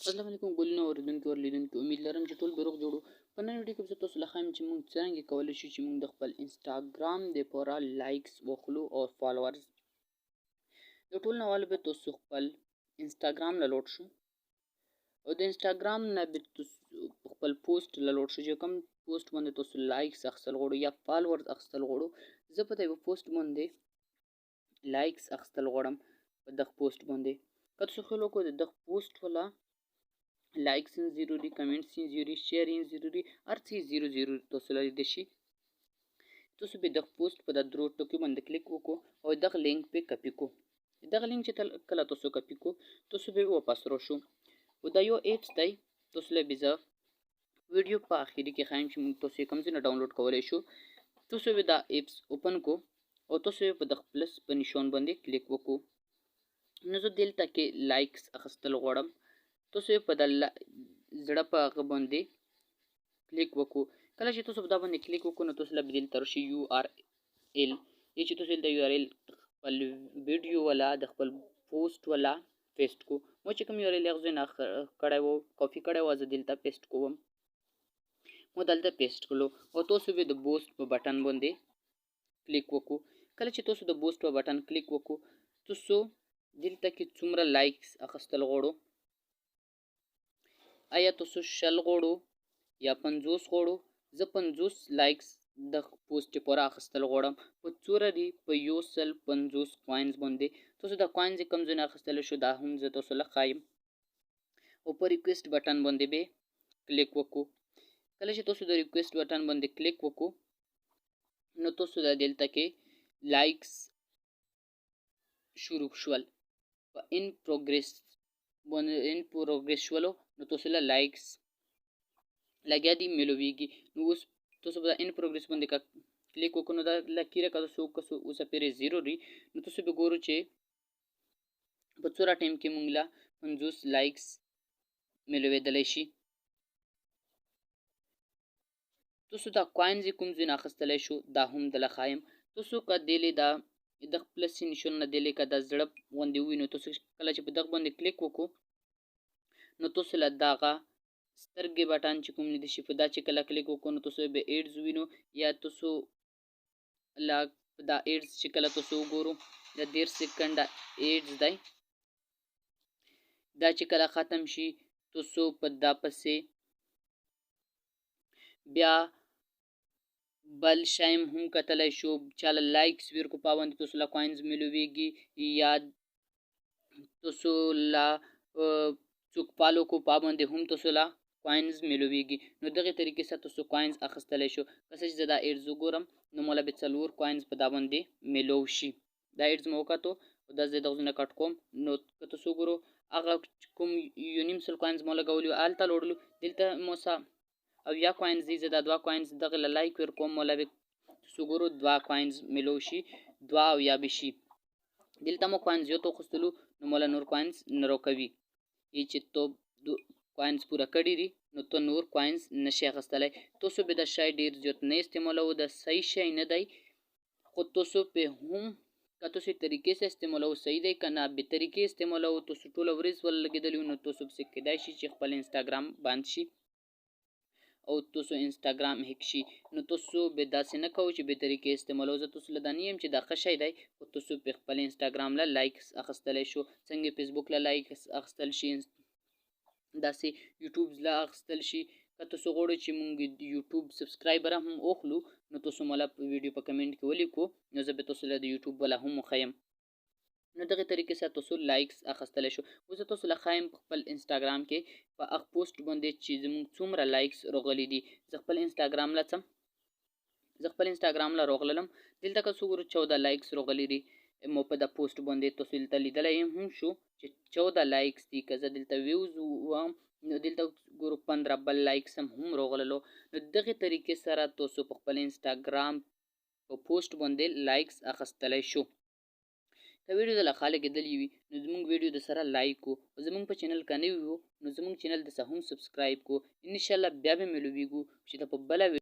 السلام علیکم ګلونه اوریدونکو او لیدونکو، امید لرم چې ټول به روغ جوړو. په نن ویډیو کې به تاسو له ښایم چې موږ څرنګه کولی شو چې موږ د خپل انسټاګرام د پوره likes واخلو او followers. د ټول نه اول به تاسو خپل انسټاګرام له لوډ شو او د انسټاګرام نه به تاسو خپل پوسټ له لوډ شو، چې کوم پوسټ باندې تاسو likes اخیستل غواړو یا followers اخیستل غواړو. زه په دې پوسټ باندې likes اخیستل غواړم. په دغه پوسټ باندې که تاسو خیال وکړو، د دغه پوسټ والا likes یې zero دي، comments یې zero دي، share یې zero دي، هر څه یې zero zero تاسو له لیدی شي. تاسو به دغه پوسټ په د درو ټکیو باندې کلیک وکړو او دغه لینک په کپي کو. دغه لینک چې کله تاسو کپي کو، تاسو به واپس راشو او دا یو apps دی. تاسو له به زه ویډیو په اخري کې ښایم چې موږ تاسو یې کوم ځای نه ډاونلوډ کولی شو. تاسو به دا apps open کو او تاسو به په دغه plus په نشان باندې کلیک وکړو. نو زه دلته کې likes اخیستل غواړم. تاسو په د زړه په هغه باندې کلیک وکړو. کله چې تاسو په دا باندې کلیک وکړو، نو تاسو له به دلته راشي URL، یې چې تاسو دلته URL خپل ویډیو ولا د خپل پوسټ ولا paste کو. مو چې کوم URL هغه ځای نه کړی وو، کاپي کړی وو، زه دلته paste کوم. مو دلته paste کړلو او تاسو به د boost په بټن باندې کلیک وکړو. کله چې تاسو د boost په بټن کلیک وکړو، تاسو دلته کې څومره likes اخیستل غواړو؟ آیا تاسو 20 غواړو یا 50 غواړو؟ زه 50 likes د پوسټ پوره اخیستل غواړم. په څوره دي؟ په 150 coins باندې. تاسو دا coins کوم ځای نه اخیستلی شو، دا هم زه تاسو له ښایم. او په request بټن باندې به کلیک وکړو. کله چې تاسو د request بټن باندې کلیک وکړو، نو تاسو دا دلته کې likes شروع شول، په in progress باندې in progress شولو. نو تاسو له likes لګیا دي میلویږي. نو اوس تاسو به in progress باندې کلیک وکړو، نو دا لکیره که تاسو وکړو، اوس پرې zero دی. نو تاسو به ګورو چې په څوره ټایم کې مونږ له 50 likes میلویدلی شي. تاسو دا coins کوم ځای نه اخیستلی شو، دا هم دله ښایم. تاسو که دلې دا د plus نشان نه دلې که دا زړه غوندې ووینو، تاسو کله چې په دغه باندې کلیک وکړو، نو تاسو له دغه سترګې بټن چې کوم لیدی شي، په دا چې کله کلیک وکړو، نو تاسو به ads ووینو. یا تاسو له دا ads چې کله تاسو وګورو، د 30 سیکنډه ads دی، دا چې کله ختم شي، تاسو په دا پسې بیا بل شایم هم کتلی شو. چاله likes ورکو، په باندې تاسو له coins میلویږي، یا تاسو له څوک follow کو، په باندې هم تاسو له coins میلویږي. نو دغه طریقې سره تاسو coins اخیستلی شو. که څه چې زه دا ads وګورم، نو مولا به 4 coins په دا باندې میلو شي. دا ads مو وکتو او دا زه دغه نه کټ کوم. نو که تاسو وګورو، هغه کوم 150 coins مو لګولي وو، هلته لوړلو، دلته مو څه او یا coins دي. زه دا 2 coins دغه له like ورکوم، مولا به تاسو ګورو 2 coins میلو شي، 2 او یا به شي. دلته مو coins یو ته اخیستلو، نو مولا نور coins نه راکوي. یې چې تو coins پوره کړي دي، نو ته نور coins نشي اخیستلی. تاسو به دا شی ډیر زیات نه استعمالوو، دا صحیح شی نه دی، خو تاسو په هم که تاسو طریقې سره استعمالوو صحیح دی، که نه بې طریقې استعمالوو، تاسو ټوله ورځ ول لګېدلی، نو تاسو پسې کېدای شي چې خپل انسټاګرام بند شي او تاسو انسټاګرام hack شي. نو تاسو به داسې نه کوو چې بې طریقې استعمالوو. زه تاسو له دا نه یم چې دا ښه شی دی، خو تاسو په خپل انسټاګرام له likes اخیستلی شو. څنګه فیسبوک له likes اخیستل شي، داسې یوټیوب له اخیستل شي. که تاسو غواړئ چې مونږ یوټیوب subscriber هم اوخلو، نو تاسو مولا په ویډیو په کمنټ کې ولیکو، نو زه به تاسو له د یوټیوب والا هم وښیم. نو دغه طریقې سره تاسو likes اخیستلی شو. اوس زه تاسو له ښایم په خپل انسټاګرام کې په هغه پوسټ باندې چې زموږ څومره likes راغلي دي. زه خپل انسټاګرام له ځم، زه خپل انسټاګرام له راغللم. دلته که څوک ګورو، 14 likes راغلي دي مو په دا پوسټ باندې. تاسو دلته لیدلی هم شو چې 14 likes دي. که زه دلته views وم، نو دلته ګورو 15 بل likes هم راغللو. نو دغه طریقې سره تاسو په خپل انسټاګرام په پوسټ باندې likes اخیستلی شو. که ویډیو د ښه لګېدلې وي، نو زموږ ویډیو د سره like کو، او زموږ په چینل که نوي وو، نو زموږ چینل د سره هم subscribe کو. انشاءالله بیا به میلویږو چې د په بله